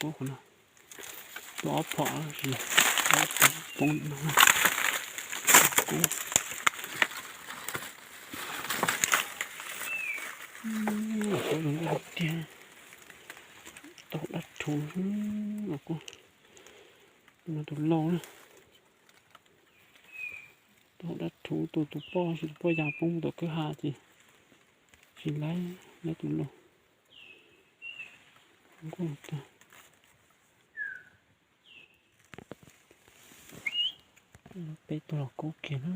Kub qhov no, tua ob phom los sis poob no. Kub, kub zoo nkauj tiag. Tau dab rhuv, kub no tus lauj na. Tau dab rhuv, tus tus poj, tus poj ya poob tom kwj ha ces tsis laib, laib tus lauj. Nkauj tag. Peb tug los kub kiag na,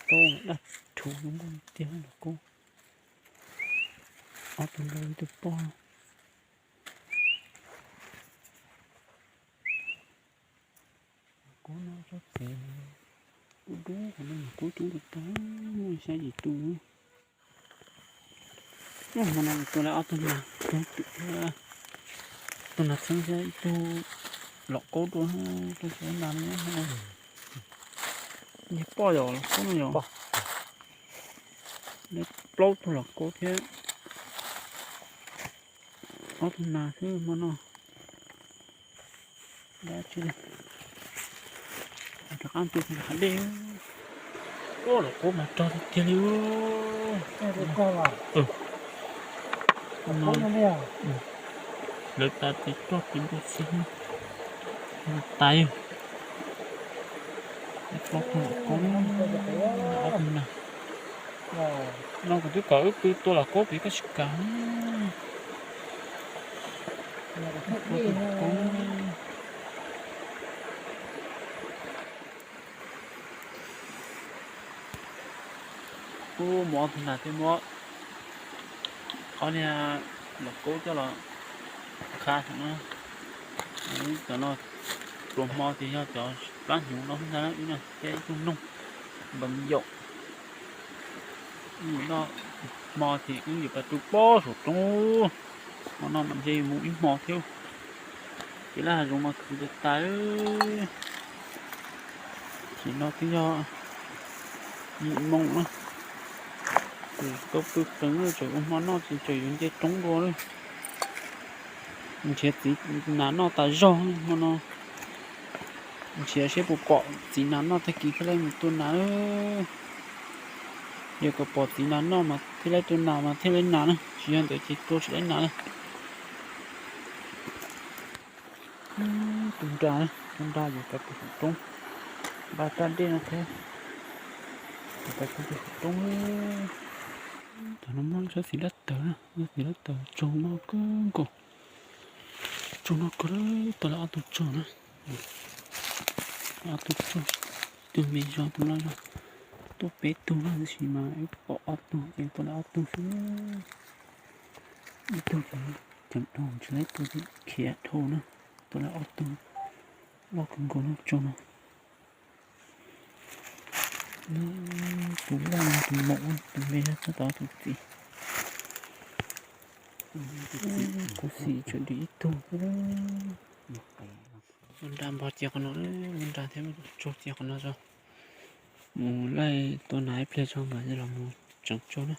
tau dab rhuv zoo nkauj tiag los kub. Ob tug lauj ib tug poj. Kub no tsob txiv dub dub, qhov no mas kub coob tag tag, muaj xya yim tus. Hmo no tua lawm ob tug nas, tug nas txheeb thiab ib tug los kaub dua, tug txheeb nas no. Yog poj yom, los kaub no yom. Plaub tug los kaub thiab ob tug nas xwb hmo no. Dab tsi li, rov qab nti rau hav dej. Los kaub mas rog tiag tiag li. Lawv tas ces rog ces npua xwb, tas. Plaub tug los kaub, ob tug nas. No kuv twb kom wb pw tua los kaub pem koj tsis kam. Kuv muab ob tug nas thiab muab ob niag los kaub coj los kha thaum no. Cov no pluas hmo ces yog cov plab hnyuv no ntag, ib no thiab ib tug noog npas yaum. Noj hmo ces wb yuav pais tu pob saum roob. Hmo no mas ntshe yuav mus ib hmo thiab. Ces lawv hav zoov mas khwv tas tas. Ces no twb yog yim moo na. Ces tau pw qees na, tseem ua hmo noj ces tseem yuav nce roob dua na. Nrhiav txiv nas noj tas zog hmo no. Nrhiav seb puas pom txiv nas noj tag kis thiaj li mus tua nas. Yog kom pom txiv nas noj mas thiaj li tua nas mas thiaj li nas na, tsis yog ntawd ces tua tsis li nas na. Tus nra, tus nra yuav pais pw saum roob, nqa raj dej no thiab, yuav pais pw saum roob. Thaum no muaj tsob txiv dab tawv, txiv dab tawv tsaug maj kawg nkaus. Tsaug maj kawg, tua lawm ob tug tsaug na. Ob tug tsaug, tus me zog tus loj zog. Tuaj peb tug na, tab sis mas wb pom ob tug ces tua lawm ob tug xwb. Ib tug ces ceev dhau tsis laib tua ces khiav dhau na. Tua lawm ob tug loj kawg nkaus no tsaug no. Tus loj tus maum, tus me yog txog tau tus txiv. Kuv xim tsawg dim ib tug. Ua nra npog cia qhov no, ua nra thiab tsaug cia qhov no tso. Mus laij tua nas ib pliag tso mam los mus tseev tsaug na.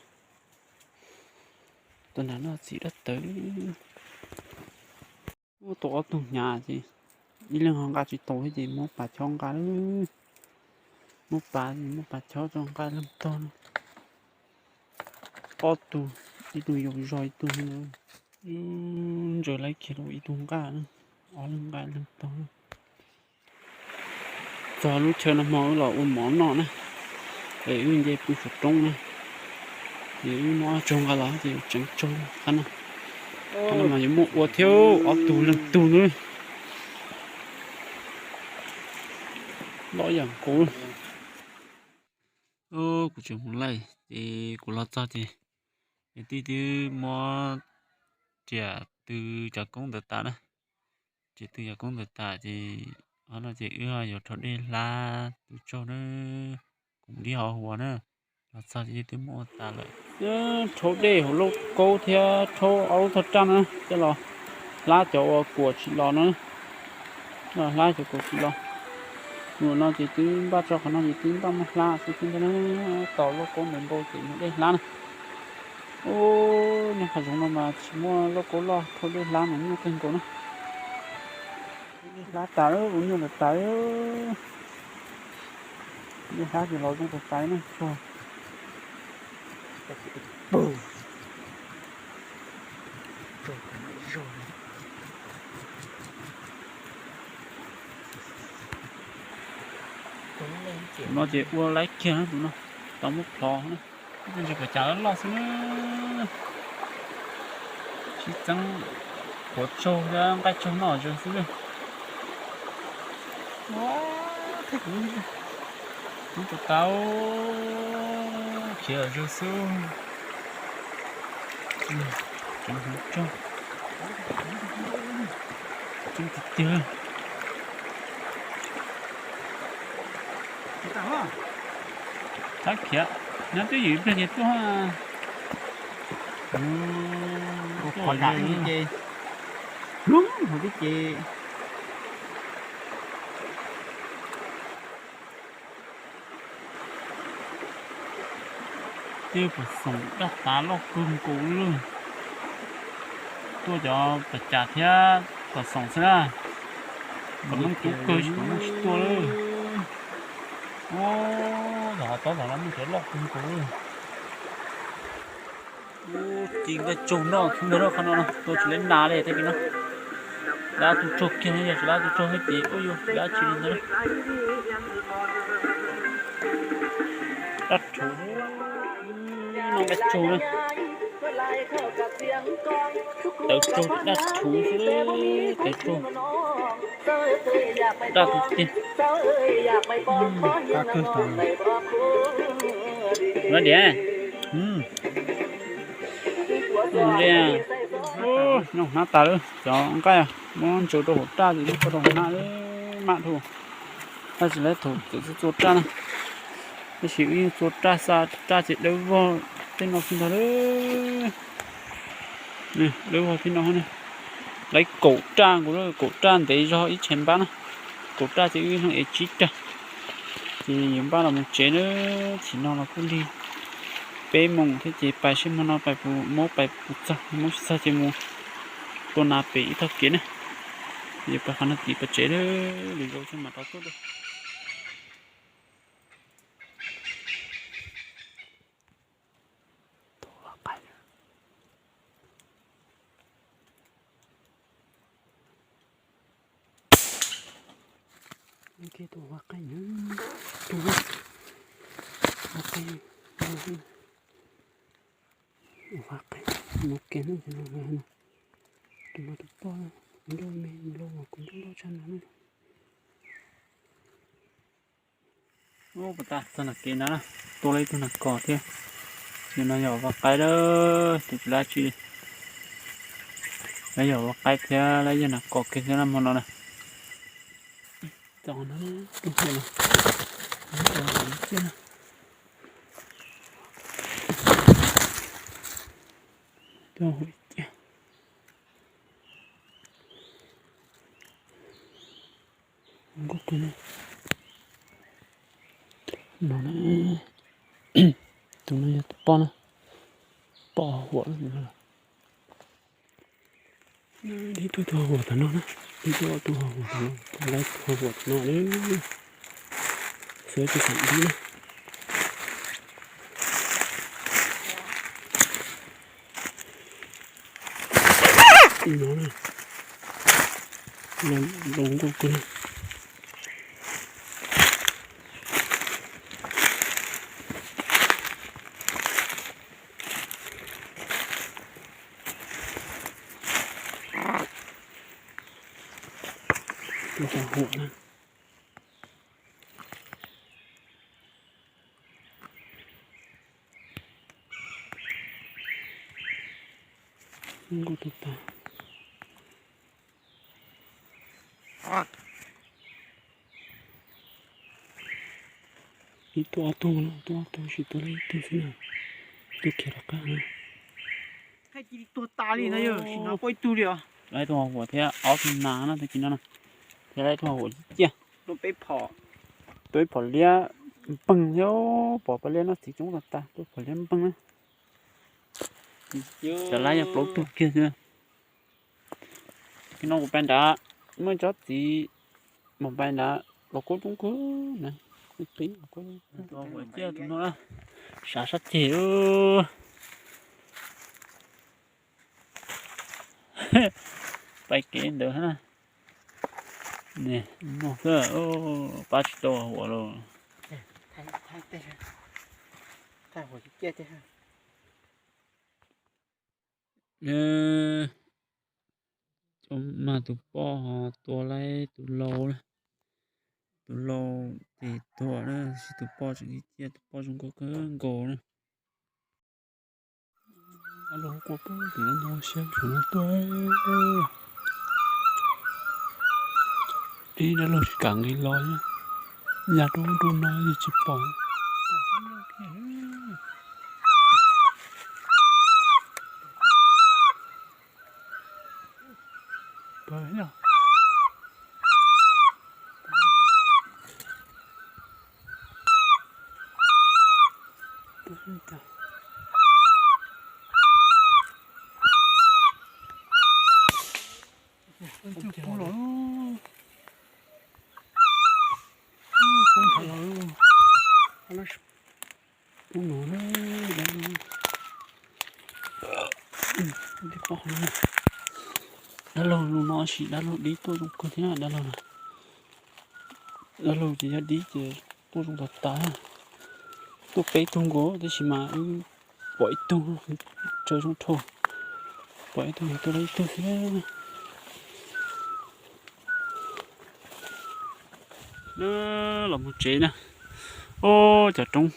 Tua nas noj txiv dab tawv. Muab tau ob tug hnyav ces ib leeg ho nqa tsis tau thiab ces muab pas chob nqa lawm. Muab pas, muab pas chob tso nqa leej tog no. Ob tug, ib tug yau zog ib tug no. Ntsaws laib kiag rau ib tug nqa na, ob leeg nqa ib leeg tog. Txog lub chaw no hmo wb los ua mov noj na, es wb nce pw saum roob na, es wb muab tsaug nqa los ces tseev tsaug qab no. Qab no mas yuav muaj ua thiab ob tug leej tug na. Loj yam nkaus. Kuv tseem mus laij ces kuv los txog ces niam tij twb muab riam tw cov koob ntawd tas na. Riam tw cov koob ntawd tas ces qhov no ces wb yuav rhaub dej hlab tus tsaug na. Kuv mus dib hauv huas na, los txog ces twb muab ua tas lawm. Rhaub dej hauv lauj kaub thiab rhaub ob lub thoj raj na coj los hlab cov uas kuam tsis los na. Hlab cov kuam tsis los. Mus no ces twb npaj tso qhov no ces twb npaj muab hlab xwb thiab ntag na. Tos lauj kaub ntawd npau ces mus dej hlab na. Ub, niag hav zoov no mas tsis muaj lauj kaub loj rhaub dej hlab mas nyuaj kawg nkaus na. Hlab tas lawm, ua nyuj tas tas lawm. Hlab ces los zoo tas tas na tsuag. No ces ua laib kiag na tus no, tau muab plhov na. Ntsis pas cas loj loj xwb na. Sib txeeb quav tsaug thiab nqaij tsaug noj zog xwb. Ua, thaij kuv, kuv tus tau khiav zog xwb. Tseem hmoov tsaug, tseem tiag tiag. Thab khiav, nyob twb ywm ib pliag ces tuaj. Qhov dam ces, hlub hauv tib ces. Twb puas xoom daj tav loj kawg nkaus lawm. Tuaj cov pas cas thiab kom xoom xwb na. Kom meej kub kawg tsis kom meej tsis tuaj lawm. Ub, tom qhov tob tom no muaj cov loj kawg nkaus lawm. Ub, ci nqaij tsaug noj ntawd qhov no no, tua tsis lab nas li tej no. Dab tu tsaug kiag, yog tsis dab tu tsaug thiab ces ub yuav dab tsi li ntawd. Dab rhuv, noj nqaij tsaug na. Tawv tsaug, dab rhuv xwb, tawv tsaug. Daj tu tiag. Lab diam. Noj hnab tas lawm, cov nqaij muab ntsaws rau hauv raj ces muab rau hauv hnab mam dhau. Tab sis lawv thaum txawm txhua txhua raj na, tab sis wb yeej txhua raj xa raj ces dawb vog tej no xwb ntag lawm. Dawb vog tej no ne. Lawv kaum raj nkaus, kaum raj ntev zog ib tsheej npab na. Kaum raj ces wb yeej ev tsib raj. Ces yuav npaj los mus tsev na, tsis no los kuj lig peb moos thiab ces pais seb hmo no pais puas, muab pais puas txog, muab tsis txog ces mus tua nas pem ib tog kev na. Yuav pais qhov no tid pais tsev na, lwm zaus thiaj mam rov tuaj dua. Tus vaj qaib, tus vaj qaib, vaj qaib no, tus no tus poj, kuv nrauj me nrauj, kuv nrauj nrauj tshaj no na. Ub, pas tas txog nram kev ntawd na, tua lawv ib tug nas kos thiab. Tus no yog vaj qaib lawm, tus tsis lab tsi li. Lawv yog vaj qaib thiab lawv yog nas kos kiag thiab na hmo no na. Tus no, tus no, tus no. Nkauj kawg no. No, tus no yog tus poj na, poj huam lawm. Ib tug tuaj ho huam tom no na, ib tug tuaj ho huam tom no, lawv tuaj ho huam tom no na. Xuas tus xam dib na. No na, los nkauj kawg. Tus ho huam na. Nkauj tag tag. Ib tug ob tug no, ib tug ob tug, tsis tua lawm ib tug xwb na. Ib tug khiav rov qab na. Ib tug ho huam thiab ob tug nas na, tag kis no na. Thiab ib tug ho huam ciaj. Tua ib phom liab npeeg thiab, pom pab liab noj txiv coob tag tag, tua phom liab npeeg na. Cov lab yog plaub tug kiag xwb. Nim no kuv pais nrad. Muaj tsob txiv mos npais nrad los kub coob kawg na. Qib los kub coob. Tus no na, sav sab ceg. Pais kev ntawd na. Nws mog xwb, pab tsis tau ua los. Cov mas tus poj ho tua laib tus lau na. Tus lau ces tuag na, tab sis tus poj tseem ciaj, tus poj zoo nkauj kawg nkaus na. Dab laug quaj pug tim no siab tshua no tuaj. Ib dab laug tsis kam nqis los, ya rau ub rau no yeej tsis pom. Poob los, poob thav los, poob no, dab laug no sim dab laug dib tuaj zoo kawg thiab dab laug no. Dab laug ces yog dib ces tuaj zoo tas tas. Tuaj peb tug nkaus tab sis mas wb pom ib tug tsawg zoo dhau, pom ib tug tuaj lawm ib tug xwb. Los mus tsev na. Ob, cov roob,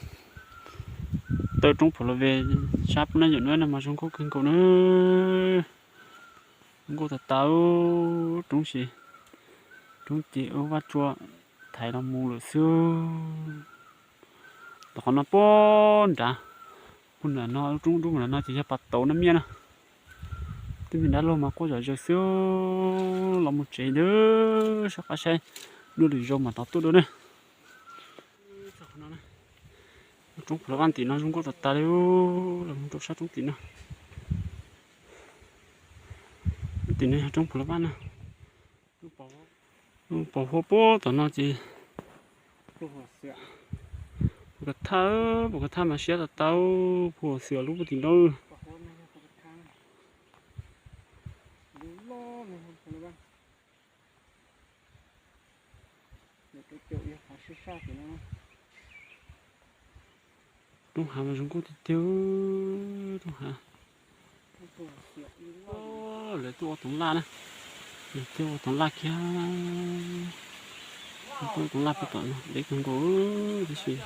taw roob Phuv Los Ves sab pub nab yam nuav no mas zoo nkauj kawg nkaus na. Zoo nkauj tas tas, roob ces, roob ces ua vaj tsua thaiv los mus lawm xwb. Tom qhov no puag nrad, puag nram no, roob rub nram no ces yog pas tauv nab miab na. Tej me dab laug mas quaj zom zaws xwb. Los mus tsev ntawd soj qab saib dua lwm zaus mam rov tuaj dua na. Roob Phuv Los Vaj tim no zoo nkauj tas tas li, los mus rau sab roob tim no. Tim no yog roob Phuv Los Vaj na. Pos huab puag tom no ces, pos ka thaj, pos ka thaj mas siab tas tas, pos xwm lub puag tim no. Roob hav mas zoo nkauj tiag tiag, roob hav. Lawv tuaj ua toov laj na, lawv tuaj ua toov laj kiag. Tuaj ua toov laj puag tom no deb kawg nkaus, tab sis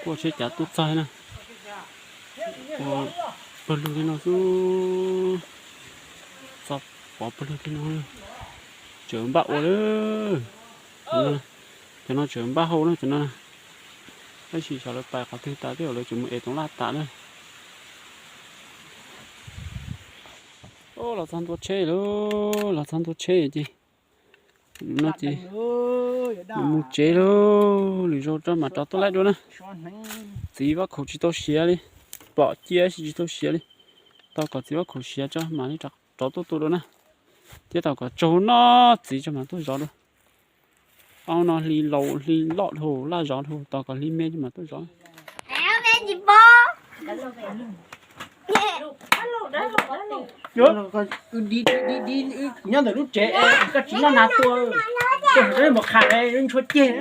kuj tsheb cav tuaj txog na. Ua pawg lug li no xwb, txog pov pawg lug li no, tseem npaj ua lawm. Cov no tseem npaj hau na cov no. Tab sis xyov lawv pais qhov twg tas thiab, lawv tseem mus ev toov laj tas na. Los txog ntua tsheb lawm, los txog ntua tsheb ces no ces mus tsev lawm, lwm zaus rov mam rov tuaj laij dua na. Txiv Vaj Khaum tsis tau siav li, pom cia tab sis tsis tau siav li. Tos kom txiv Vaj Khaum siav tso mam li rov tuaj tua dua na. Thiab tos kom tsaug noj txiv tso mam tuaj zov dua. Ob no hli laus hli loj dhau, laj zov dhau, tos kom hli me tso mam tuaj zov. Nyob ntawm lub tsev, koj tsis noj nas tua, koj mus qham ntshua ceg.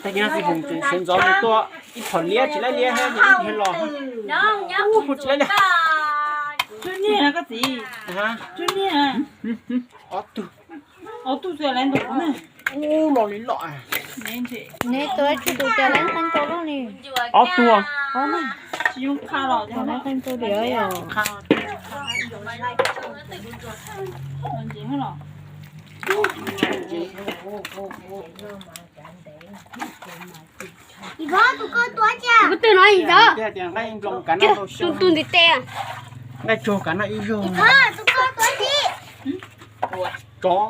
Tag nyob xib hwb sawv ntxov mus tua ib phom liab tsis laib liab thiab, ib nrhiav los hu tsis laib liab. Ob tug, ob tug, ub, los li loj. Neb tua tsis tus cas lawv qeej tau loj li. Ob tug, tus lawv qeej tau li yom. Tus twg no ntawd, tus ntiv tes. Nqaij tsuag kav noj ib zaug. Tsov.